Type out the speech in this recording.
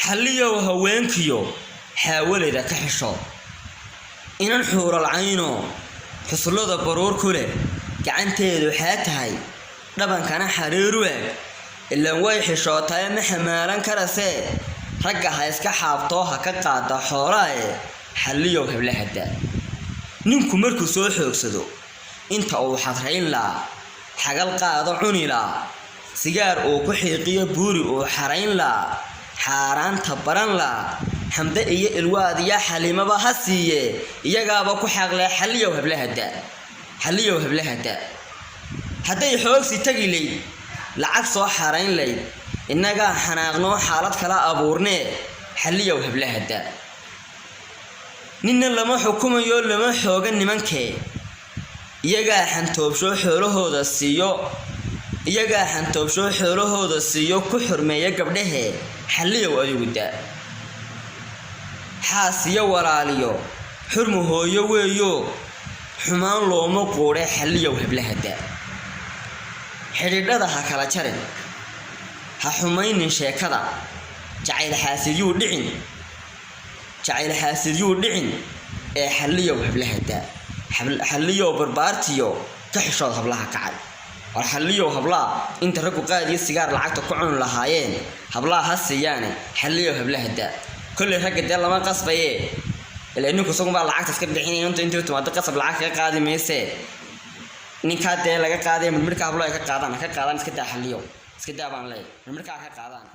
Xalliyow haweenkiyo xaawaleyda ka xisho. Inan xuuralcayno xusullada baruur ku leh, gacanteedu xaa tahay, dhabankana xariiru eg, ilaan way xishootaye ma xamaalan karasee, ragga ha iska xaabtoo ha ka qaada xoolaaye, xalliyow hablahada. Ninku markuu soo xoogsado, inta uu xadrayn laa, xagal qaado cuni laa, sigaar uu ku xiiqiyo buuri uu xarayn laa, xaaraanta baran laa, Xamde iyo Ilwaad iyo Xalimaba ha siiye, iyagaaba ku xaqlee, xalliyow hablahada, xalliyow hablahada. Hadday xoogsi tagi layd, lacag soo xarayn layd, innagaa xanaaqnoo xaalad kala abuurnee, xalliyow hablahada. Ninna lama xukumayo, lama xooga nimankee, iyagaa xantoobshoo xoolahooda siiyo, iyagaa xantoobshoo xoolahooda siiyo, ku xurmeeya gabdhahee, xalliyow adigu daa. Xaas iyo walaaliyo xurmu hooyo weeyo, xumaan looma quudhe, xalliyow hablahada. Xidhiidhada ha kala jarin, ha xumaynin sheekada, jacayl xaasidyuu dhicin, jacayl xaasidyuu dhicin ee, xalliyow hablahada. Xalliyow barbaartiyo ka xishood hablaha kacay. War xalliyow hablaha, inta raggu qaadiyo sigaar lacagta ku cuni lahaayeen, hablaha ha siiyaane, xalliyow hablahada. Kolley ragga dee lama qasbaye, ilaa ninku isagunbaa lacagta iska bixinaya. Inta intii timaado qasab lacag kaga qaadi maysee, ninkaa dee laga qaadaya midhmidhka hablo ay ka qaadaan, ha ka qaadaan. Iska daa xalliyow, iska daa baan leeyahay, midhmidhkaa ka qaadaan.